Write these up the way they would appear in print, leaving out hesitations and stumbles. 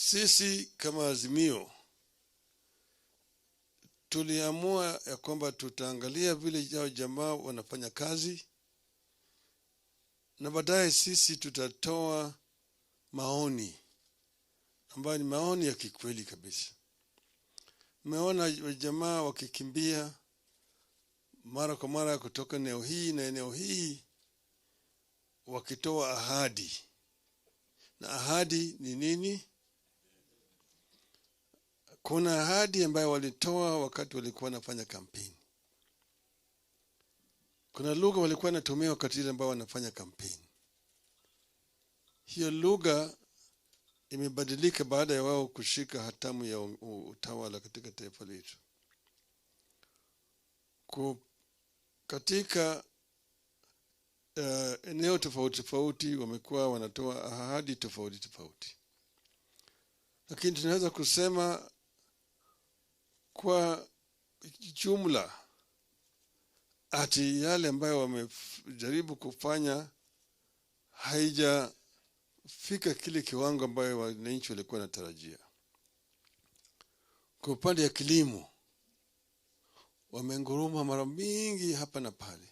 Sisi kama Azimio tuliamua ya kwamba tutaangalia vile hao jamaa wanafanya kazi na baadaye sisi tutatoa maoni ambayo ni maoni ya kikweli kabisa. Mmeona jamaa wakikimbia mara kwa mara kutoka eneo hii na eneo hii wakitoa ahadi. Na ahadi ni nini? Kuna ahadi ambayo walitoa wakati walikuwa wanafanya kampeni. Kuna lugha walikuwa wanatumia wakati ile ambao wanafanya kampeni. Hiyo lugha imebadilika baada ya wao kushika hatamu ya utawala katika taifa letu. Katika eneo tofauti tofauti wamekuwa wanatoa ahadi tofauti tofauti, lakini tunaweza kusema kwa jumla ati yale ambayo wamejaribu kufanya haijafika kile kiwango ambayo wananchi walikuwa wanatarajia. Kwa upande ya kilimo wamenguruma mara mingi hapa na pale.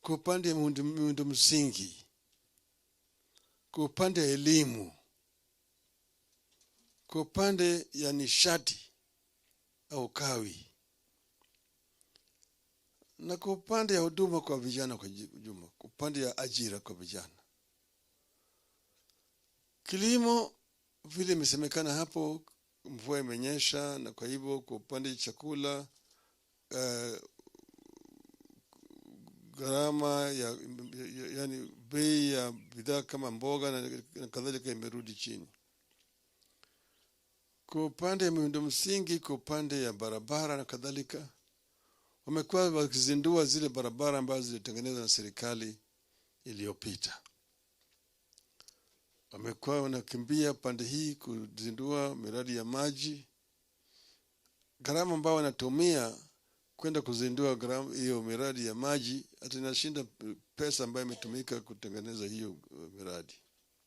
Kwa upande ya miundo msingi, kwa upande ya elimu, kwa upande ya nishati au kawi, na kwa upande ya huduma kwa vijana kwa jumla, kwa upande ya ajira kwa vijana. Kilimo vile imesemekana hapo, mvua imenyesha, na kwa hivyo kwa upande ya chakula gharama ya, yani bei ya bidhaa kama mboga na kadhalika imerudi chini. Kwa upande ya miundo msingi, kwa upande ya barabara na kadhalika, wamekuwa wakizindua zile barabara ambazo zilitengenezwa na serikali iliyopita. Wamekuwa wanakimbia pande hii kuzindua miradi ya maji. Gharama ambayo wanatumia kwenda kuzindua hiyo miradi ya maji hata inashinda pesa ambayo imetumika kutengeneza hiyo miradi.